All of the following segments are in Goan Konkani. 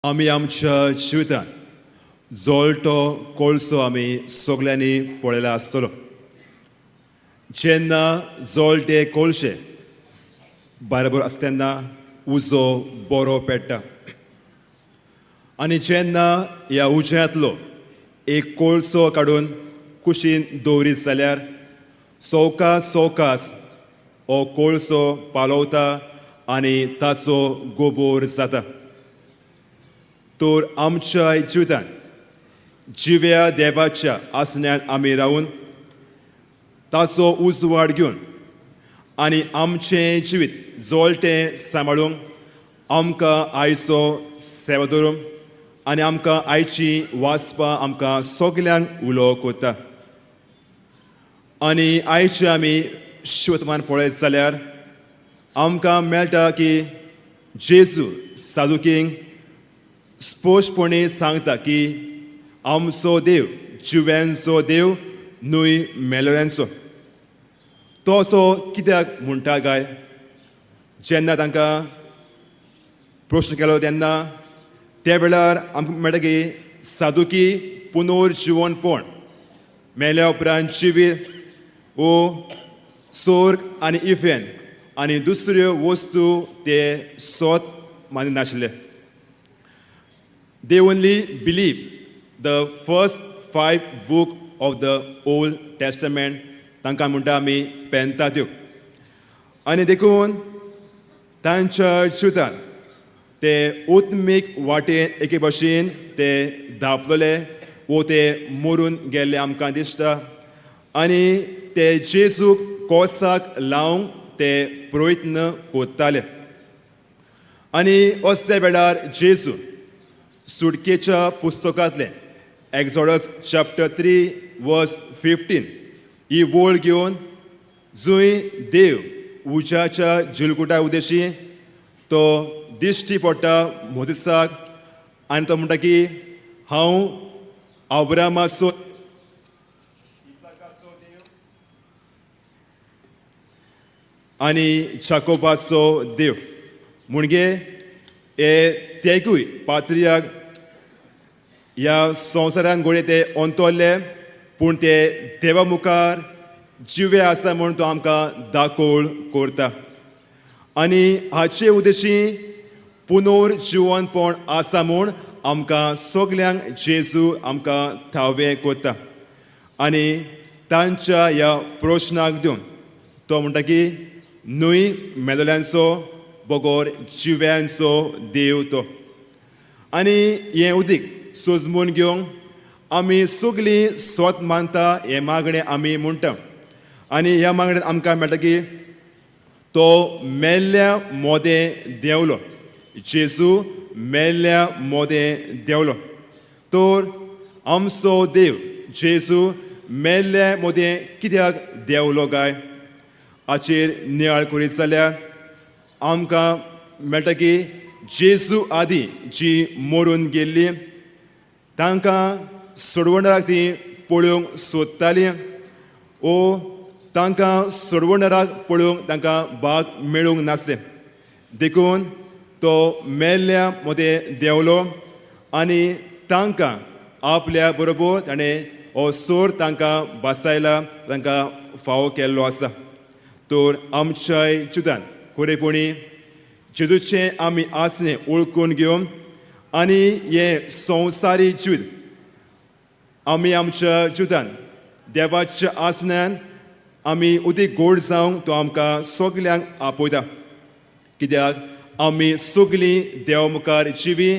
आमी आमच्या जिवितांत जळटो कोळसो आमी सगल्यांनी पळयला आसतलो. जेन्ना जळटे कोळशे बरोबर आसता तेन्ना उजो बरो पेट्टा आनी जेन्ना ह्या उज्यांतलो एक कोळसो काडून कुशीन दवरीत जाल्यार सवकास सवकास हो कोळसो पालवता आनी ताचो गोबोर जाता. तर आमच्या जिवितांत जिव्या देवाच्या आसण्यान आमी रावून ताचो उजवाड घेवन आनी आमचें जिवीत जळटें सांबाळूंक आमकां आयचो सेवा दवरूंक आनी आमकां आयची वाचपा आमकां सगल्यांक उलो कोता. आनी आयचे आमी शिवतमान पळयत जाल्यार आमकां मेळटा की जेजू सादुकींक स्पश्टपणी सांगता की आमचो देव जिव्यांचो देव न्हय मेलोऱ्यांचो. तो असो कित्याक म्हणटा काय? जेन्ना तांकां प्रश्न केलो तेन्ना त्या वेळार आमकां मेळटा की सादुकी पुनर्जिवनपण मेल्या उपरांत जिवीत ओ सोर्ग आनी इफेन आनी दुसऱ्यो वस्तू ते सोत मानिनाशिल्ले. They only believe the first five book of the Old Testament. तांकां म्हणटा आमी पेंतात्यो. आनी देखून तांच्या जिवितांत ते उत्मीक वाटेन एके भशेन ते धांपलेले वो ते मरून गेल्ले आमकां दिसता आनी ते जेजूक कोसाक लावंक ते प्रयत्न कोत्ताले. आनी असल्या वेळार जेजू सुटकेच्या पुस्तकांतलें Exodus chapter 3 verse 15 ही वळ घेवन जंय देव उज्याच्या जिलकुटा उदेशी तो दिश्टी पडटा मोदिसाक आनी तो म्हणटा की हांव अब्रामाचो आनी जाकोबाचो देव. म्हणजे हे तेगूय पात्रियाक ह्या संवसारान घोडये ते अंतरले पूण ते देवा मुखार जिवे आसा म्हूण तो आमकां दाखोवळ करता. आनी हाचे उद्देशी पुनर्जिवनपण आसा म्हूण आमकां सगल्यांक जेजू आमकां थावें करता. आनी तांच्या ह्या प्रश्नाक दिवन तो म्हणटा की न्हय मेलोल्यांचो बगर जिव्यांचो देव तो. आनी हें उदीक सोजमून घेवंक आमी सगळीं स्वत मानता हें मागणें आमी म्हणटा. आनी ह्या मागणेंत आमकां मेळटा की तो मेल्ल्या मोदें देंवलो, जेजू मेल्ल्या मोदें देंवलो. तर आमचो देव जेजू मेल्ल्या मोदें कित्याक देंवलो काय हाचेर नियाळ करीत जाल्यार आमकां मेळटा की जेजू आदीं जी मरून गेल्ली तांकां सोडवणाराक ती पळोवंक सोदताली ओ तांकां सोडवणाराक पळोवंक तांकां भाग मेळूंक नासलें. देखून तो मेल्ल्या मदें देंवलो आनी तांकां आपल्या बरोबर ताणें हो सोर तांकां बसायला, तांकां फावो केल्लो आसा. तर आमच्या जिवितांत खरेपणी जेजूचें आमी आसणें वळखून घेवन आनी हें संवसारी जिवीत आमी आमच्या जिवितांत देवाच्या आसण्यान आमी उदीक गोड जावंक तो आमकां सगल्यांक आपयता. कित्याक आमी सगलीं देवा मुखार जिवी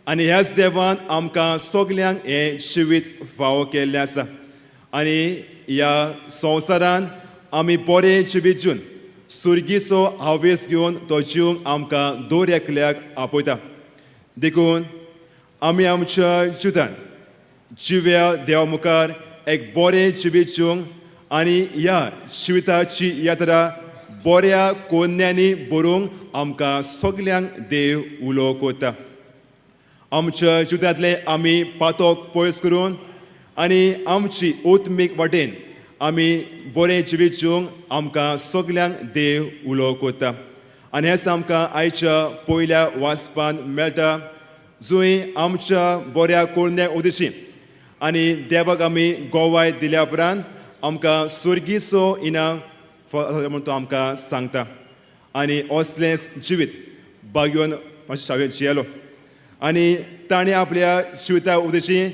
आनी ह्याच देवान आमकां सगल्यांक हें जिवीत फावो केल्लें आसा. आनी ह्या संवसारान आमी बरें जिवीत जिवन सुर्गीचो हावेस घेवन तो जिवंक आमकां दर एकल्याक आपयता. देखून आमी आमच्या जिवितांत जिव्या देवा मुखार एक बरें जिवीत जिवंक आनी ह्या जिविताची यात्रा बऱ्या कोन्यांनी बरोवंक आमकां सगल्यांक देव उलो कोता. आमच्या जिवितांतले आमी पातोक पयस करून आनी आमची ओत्मीक वाटेन आमी बरें जिवीत जिवंक आमकां सगल्यांक देव उलो कोता. आनी हेंच आमकां आयच्या पयल्या वाचपान मेळटा. जंय आमच्या बऱ्या कोरण्या उदेशी आनी देवाक आमी गोवाय दिल्या उपरांत आमकां सुर्गीचो इनाम म्हूण तो आमकां सांगता. आनी असलेंच जिवीत बागयोन शावेर जियेलो आनी ताणें आपल्या जिविता उदेशी,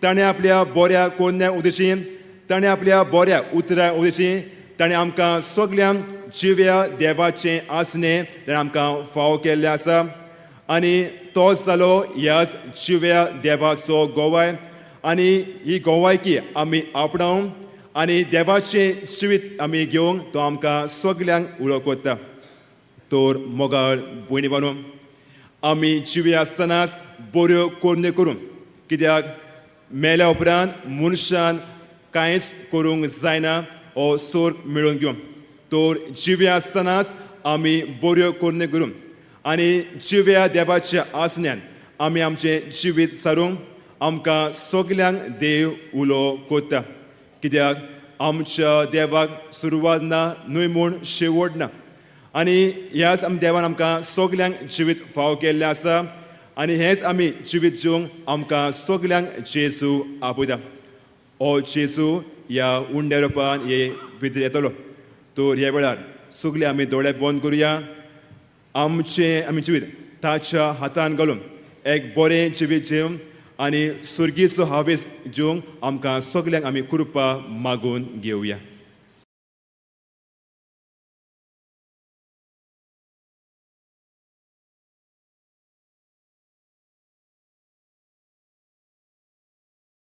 ताणें आपल्या बऱ्या कोरण्या उदेशी, ताणें आपल्या बऱ्या उतरां उदेशी ताणें आमकां सगल्यांक जिव्या देवाचें आसणें ताणें आमकां फावो केल्लें आसा. आनी तो जालो ह्याच जिव्या देवाचो गोवाय आनी ही गोवायकी आमी आपणावन आनी देवाचें जिवीत आमी घेवंक तो आमकां सगल्यांक उलो करता. तर मोगाळ भयणी बानू, आमी जिवी आसतनाच बऱ्यो कोरण्यो करूंक, कित्याक मेल्या उपरांत मनशान कांयच करूंक जायना हो सोर्ग मेळोवन घेवंक. तर जिवी आसतनाच आमी बऱ्यो कोरण्यो करूंक आनी जिव्या देवाच्या आसण्यान आमी आमचें जिवीत सारूंक आमकां सगल्यांक देव उलो करता. कित्याक आमच्या देवाक सुरवात ना न्हय म्हूण शेवट ना. आनी ह्याच आम देवान आमकां सगल्यांक जिवीत फावो केल्लें आसा आनी हेंच आमी जिवीत जिवंक आमकां सगल्यांक जेजू आपयता. हो जेजू ह्या उंड्या रुपान हे भितर येतलो. तर ह्या वेळार सगळे आमी दोळे बंद करुया, आमचें आमी जिवीत ताच्या हातान घालून एक बरें जिवीत जेवन आनी सुर्गीचो हावेस जेवंक आमकां सगल्यांक आमी कृपा मागून घेवया.